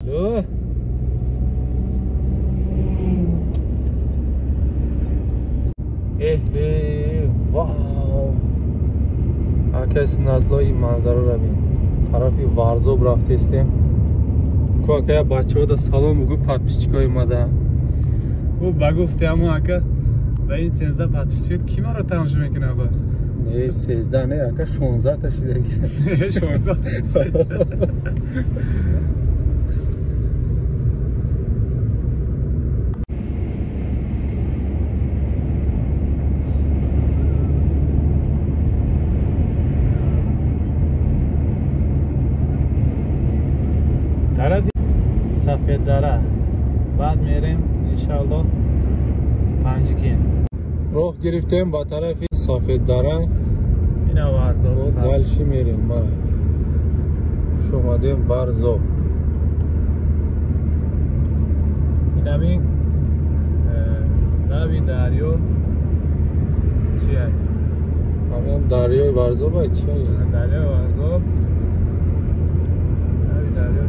Алло. Э вау. Акай Суннатло ин манзараро бин. Тарафи Варзоб рафтестем. Ку акая бачаҳо да салом бугӯ подписчикои омада. Ӯ ба гуфти ҳамон ака ба ин 13 подписчик ки маро тамошо мекунад ба? Не, 13 не, ака 16 та шидаги. 16. Тарафи Сафеддара. Баъд мерем иншааллоҳ Панҷакент. Роҳ гирифтем ба тарафи Сафеддара. Ина Варзоб. Дальше мерем. Хуш омадем Варзоб. Инами лаби дарё чия? Ҳамин дарёи Варзоб ай чия? Дарёи Варзоб. Лаби дарё.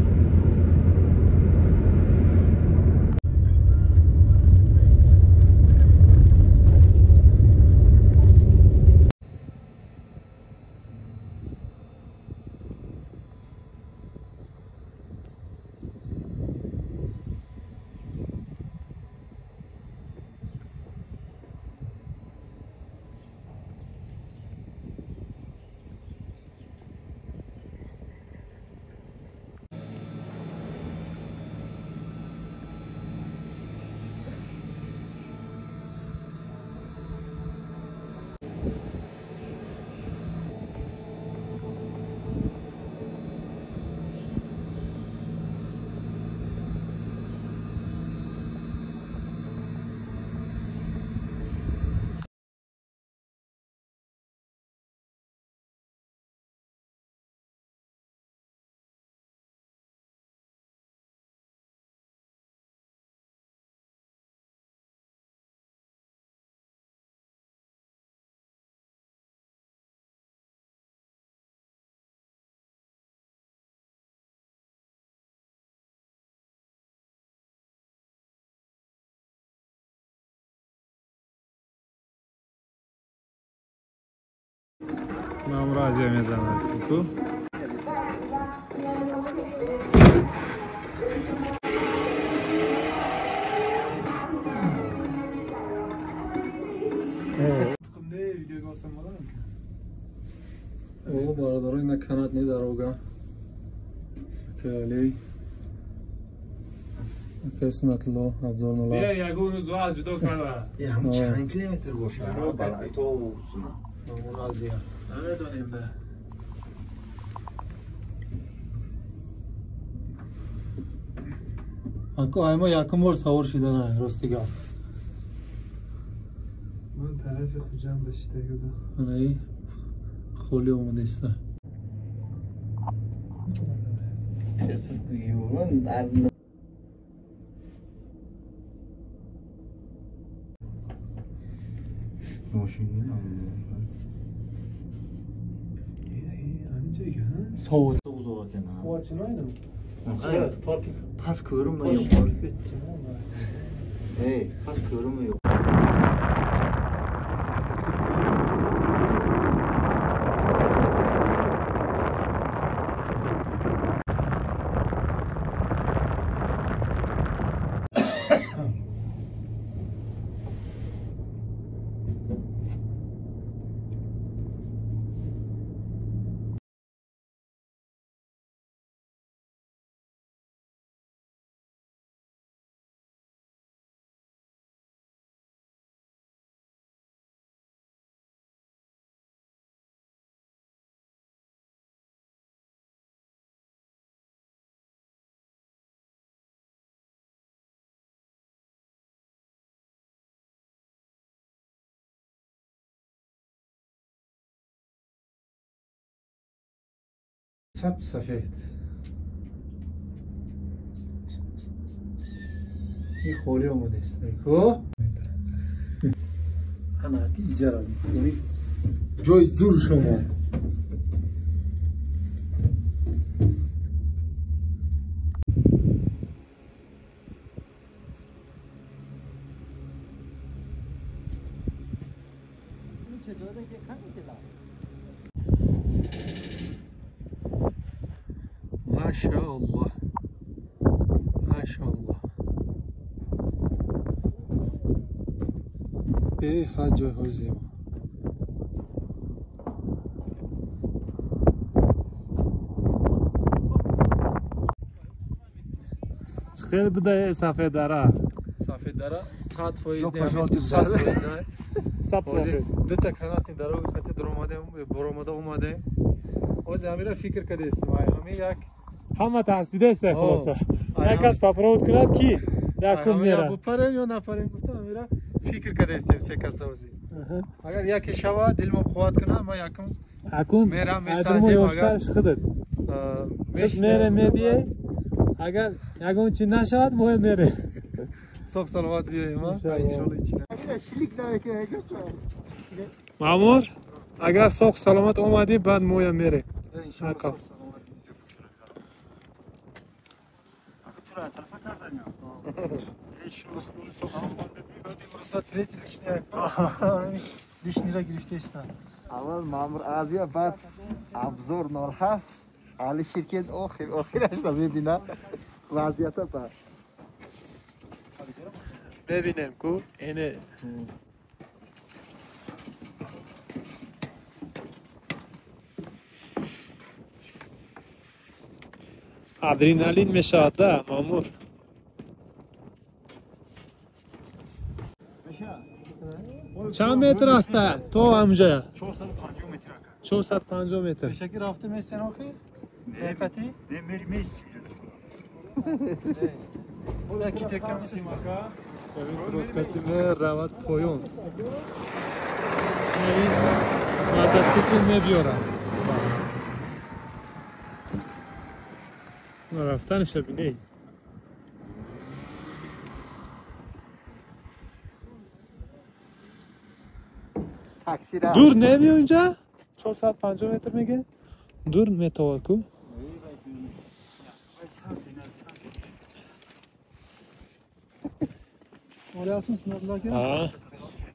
Нам радио мезанад. Ку? О, бародаро, ина канат не дорога. Акай Али. Акай Суннатло, обзор на лав. Бия ягон рӯз вақт ҷудо карда. Ҳам чанд километр бошад? Балай то Суна. Азия. Намедонем да. Ако айма якум бор савор шидана, рости гап. Ман тарафи Хуҷанд башида будам. Анаи холи омадаиста. Совут. Пас көрünmüyor, yukarı gitti. Hey, pas görünmüyor. Сап сафед. И холи омадааст. Ко? Ана иҷара. Ҷои зур шумо. Машааллоҳ, машааллоҳ. Беҳад ҷойҳои зебо. Хеле буда Сафеддара. Сафеддара 100% не, 200%. Саб сафед. Дута канати дароги хати даромадем, баромада омадем. Ози ҳамира фикр кардестем. Ай ҳами як ҳама тарсидааст, хулоса. Як кас попробовать кунад, ки якум мера. Бупарем ё напарем гуфтам, ҳамира фикр кардестем се каса ози. Агар яке шава, дилмо қувват кунад, ма якум акун мерам месанҷем, агар худат. Мере мебией, агар ягон чи нашавад, моя мере. Соғ саломат биёем, иншоалло. Маъмур, агар соғ саломат омадӣ, баъд моя мере. Аввал Маъмур Азия, баъд Абзор 07, али ширкет охир охирашро мебинад вазъията ба. Бибинем ку эне адреналин мешавад да, Маъмур. Чанд метр аст то ҳамҷоя? 450 метр ака. 450 метр. Пешаки рафта месен охи? Не пати? Не мери меси. Роскати меравад поён. Мотоцикл мебиёрад. Рафтаниша биней. Дур намеё инҷа? 450 метр меге? Дур метавад ку?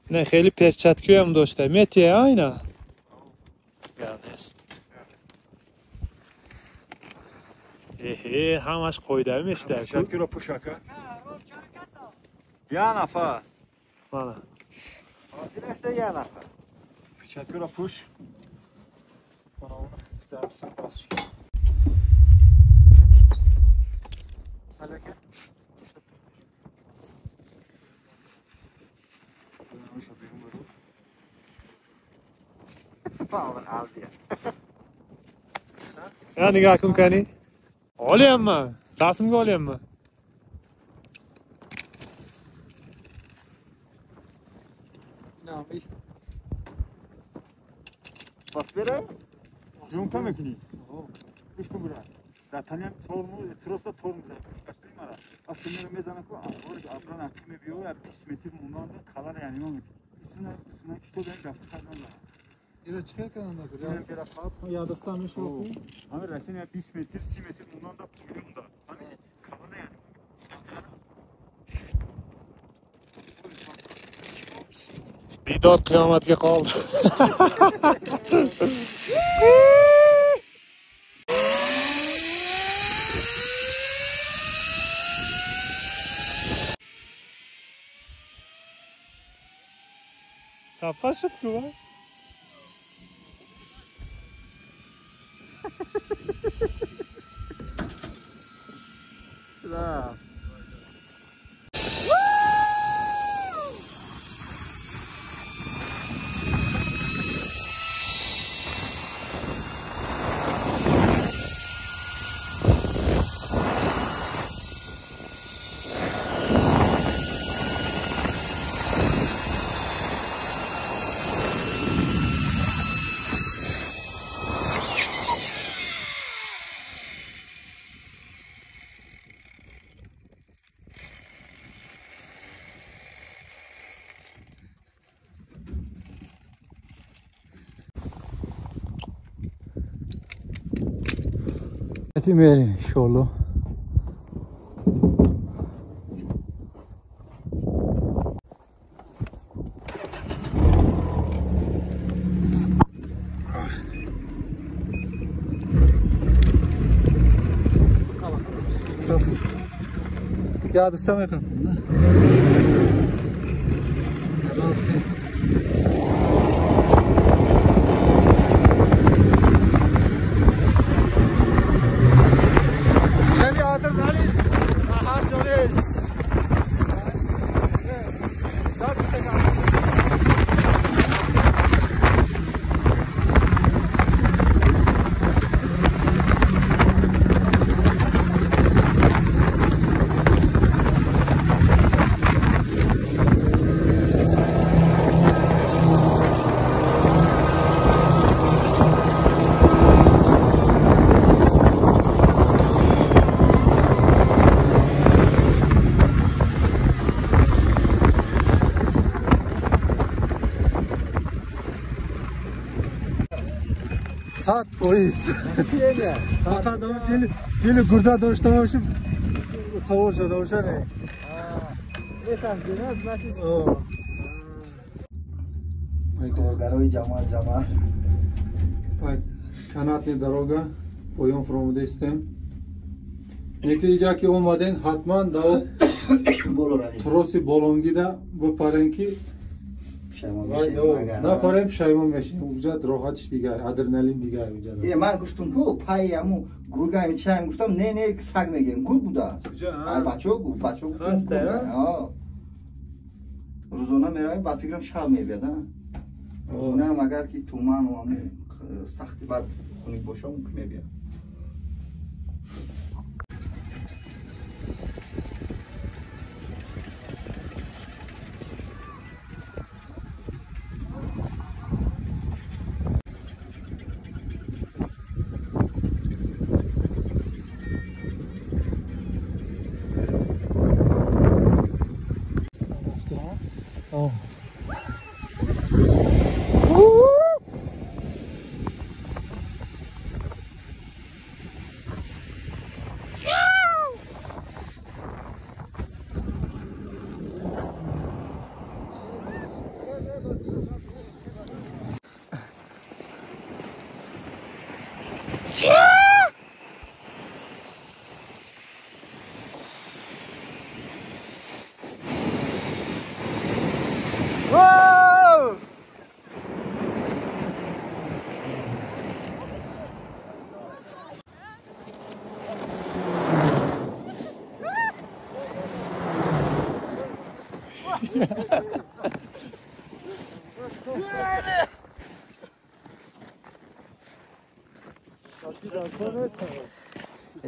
Не, хеле перчаткиам дошта. Метия айна? Нест. Эҳе, ҳамаш қоидави мешида. Перчаткиро пӯш ака. Я нафар. Мана. Я нафар. Перчаткиро пӯш. Я нигоҳ кун кани. Olyapman. Rasmga olyapman. Bas bere. Yumka мекунӣ? Гӯш кун бира. Дар таниям тормоз, троса тормоз. Гаштаи мара. Вақте мера мезана ку, абран ақи мебиёяд, 20 метр монанда калара янима мекунӣ. Исина, исина кишто дан гафта кардан дара. Ира чикар кардан дакур? Я даста мешавад. Ҳамин расина 20 метр, 30 метр монанда поёнда. Ҳамин калара янима. Дидор қиёматга qoldi. Чапа шуд-ку, а? Да. Мерем иншоалло. Я даста мекунам. Рафтем. Хеле адреналин ҳар ҷо нест. Сад фоиз. Фақат дили гурда дошта бошем, савор шуда боша не. Коргарои ҷамоа ҷамоа. Канатный дорога поён фуромада истем. Неки иҷа ки омаден, ҳатман да троси болонгида бипарен ки напарем пушаймон мешем. Уҷа роҳатиш дигар, адреналин дигар уҷа. Ман гуфтум ку пай аму гургаем чаем гуфтам, не не саг мегем, гург будааст. Бачаҳо гуфт, бачаҳо гуфтам. Рӯзона меравем, баъд фикрам шаб мебиёд. Рӯзонаам агар ки туману аму сахти баъд хунук боша, мумкин мебиёд.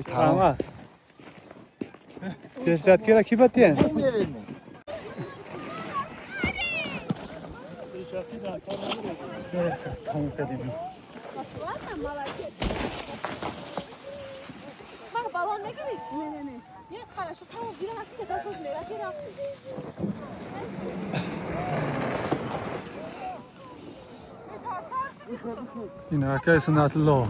Тамам. Перчаткиро ки батен? Балон мегиред? Не, не, не. Не, хорошо, тамом, гирам, аз инҷа даст мерад, рафт. Ин акаи Суннатулло.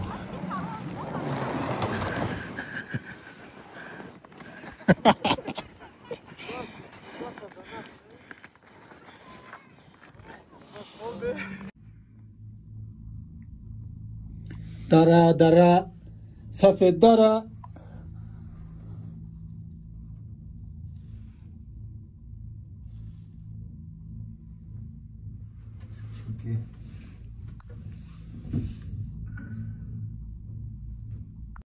Дара дара сафед дара. Чунки